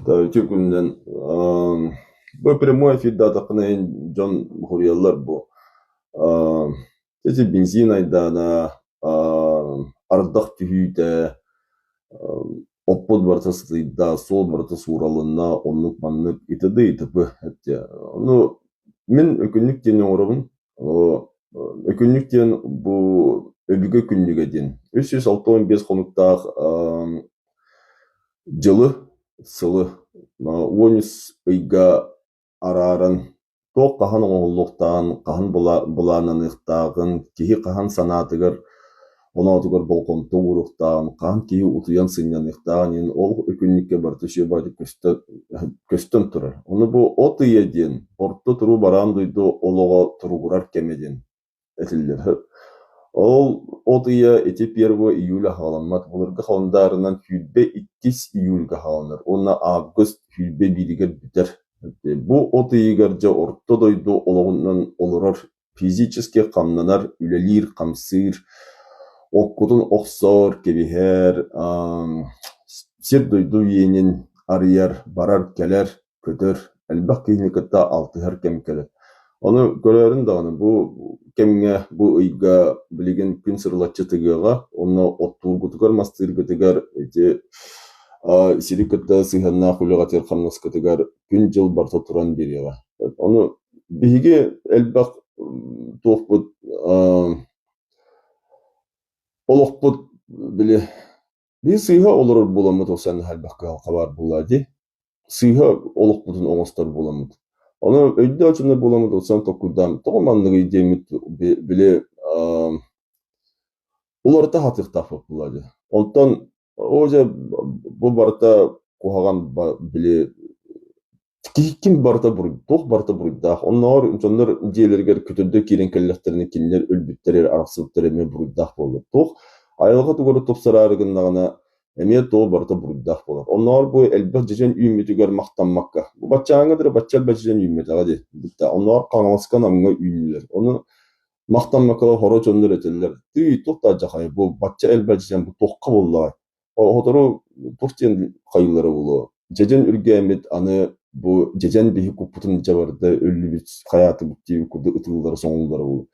Үтүө күнүнэн. Бу прямой эфирдаатахпына иһин дьон суруйаллар бу. Ити бензин айдаана, ардах түһүүтэ, оппут барыта сытыйда, суол барыта сууралынна, оннук-маннык итд итп Ону мин өкүннүк диэн оҥоробун. Өкүннүк диэн бу өбүгэ күннүгэ диэн. 365 хонуктаах Дьылы, сылы 13 ыйга арааран туох хаһан оҥоһуллуохтааҕын, хаһан былааннаныахтааҕын, киһи хаһан санаатыгар, оноотугар болҕомто ууруохтааҕын, хаһан киһи утуйан сынньаныахтааҕын иһин ол күннүккэ барыта үчүгэй баҕайытык көстөн турар. Ону бу от ыйа диэн орто туруу бараан дойду олоҕо туругурар кэмэ диэн этиллэр. Ол от ыйа ити первое июля хаҕаламмат, былыргы халандаарынан 22 июльга хааланар уонна август 21-гэр бүтэр. Бу от ыйыгар дьэ орто дойду олоҕунан олорор, физически хамнанар, үлэлиир-хамсыыр, оккутун охсор, кэбиһэр, сир-дойду иэнин арыйар, барар-кэлэр, көтөр, элбэх киһини кытта алтыһар кэм кэлэр. Ону көрөөрүн даҕаны бу кэмҥэ, бу ыйга билигин күн сырылаччы тыгыаҕа, уонна оттуургутугар-мастыыргытыгар ити сири кытта сыһыаннаах үлэҕитигэр-хамнаскытыгар күн-дьыл барыта туран биэриэҕэ. Ону биһиги элбэх туохпут олохпут били биир сыыһа олорор буоламмыт ол сэн элбэх кыһалҕа баар буолла дии. Сыыһа олохпутун оҥостор буоламмыт. Ону өйдөөх дьоннор буоламмыт ылсан толкуйдаан тоҕо манныгый диэммит били уларыта сатыахтаахпыт буолла дии. Онтон оо дьэ бу барыта куһаҕан били киһи ким барыта буруй туох барыта буруйдаах. Оннооҕор дьоннор дьиэлэригэр көтөрдөр киирэн кэллэхтэринэ кинилэр өлбүттэр эрэ арахсыбыттар эмиэ буруйдаах буоллар. Туох айылҕа тугу эрэ тупсараары гыннаҕына эмиэ туох барыта буруйдаах буолар. Оннооҕор бу элбэх дьэдьэн үүммүтүгэр махтаммакка, бу баччааҥҥа да бачча элбэх дьэдьэн үүммэтэҕэ дии. Бүттэ. Оннооҕор Хаҥаласка Намҥа үүннүлэр. Ону махтаммакка хоро дьоннор этэллэр, тыый, туох да алдьархай, бу бачча элбэх дьэдьэн бу туохха буоллаҕай? Сотору туох диэн хайыылара буолуо? Дьэдьэн үргээммит аны бу дьэдьэн биһи куппутун дьабарда өллүбүт хайаатыбыт диэбит курдук ытыыллара соҥууллара буолуо.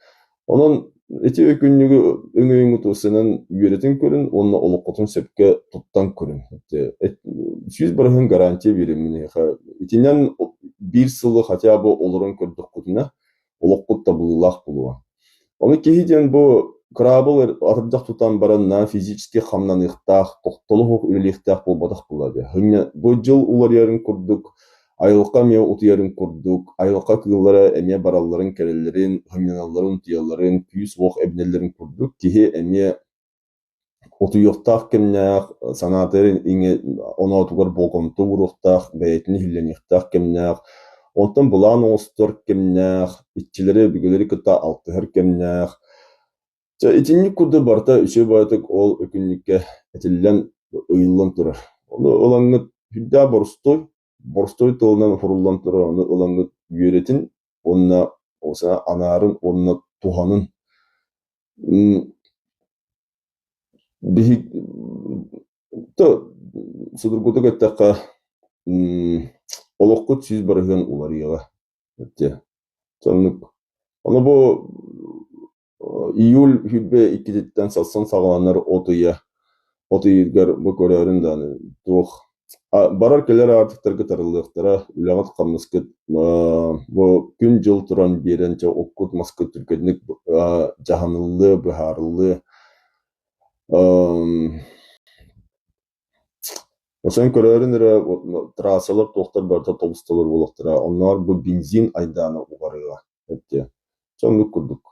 Онон ити өкүнньүгү өҥөйүҥҥүт сынан үөрэтин көрүн уонна олоххутун сөпкө туттан көрүн. 100% гарантия биэрэм эһиэхэ. Итинэн биир сылы хотя бы олорон көрдөххүтүнэ олоххут табыллыылаах буолуо. Ону киһи диэн бу кыраабыл атырдьах тутан баран на физически хамнаныахтаах, тохтоло суох үлэлиэхтээх буолбатах буолла дии. Хынньа бу дьыл уларыйарын курдук, айылҕа эмиэ утуйарын курдук, айылҕа кыыллара эмиэ баралларын-кэлэллэрин, хынньаналларын, утуйалларын, күүс-уох эбинэллэрин курдук киһи эмиэ Утуйуохтаах кэмнээх, санаатыгар иҥэ оноотугар болҕомто ууруохтаах, бэйэтин иһиллэниэхтээх кэмнээх, онтон былаан оҥостор кэмнээх, иччилэри, өбүгэлэри кытта алтыһар кэмнээх. Чэ, итинник курдук барыта үчүгэй баҕайытык ол өкүнньүккэ этиллэн, ыйыллан турар. Ону ылаҥҥыт сүрдээх боростуой, боростуой тылынан суруллан турар, ону ылаҥҥыт үөрэтин уонна ол сана анаарын уонна туһанын. Биһиги судургутук эттэххэ, олоххут 100% уларыйыаҕа дьэ соннук. Ону бу июль 22-титтэн сарсын саҕаланар от ыйа, от ыйыгар бу көрөөрүн даҕаны туох барар-кэлэр аартыктарга тарыллыахтара, үлэҕит-хамнаскыт бу күн-дьыл туран биэрэн чэ оккут-маскыт түргэнник дьаһаныллыа, быһаарыллыа. Осон көрөөрүн эрэ трассалар туохтар барыта тобус-толору буолуохтара, оннооҕор бу бензин айдаана уҕарыаҕа эттиэ. Соннук курдук.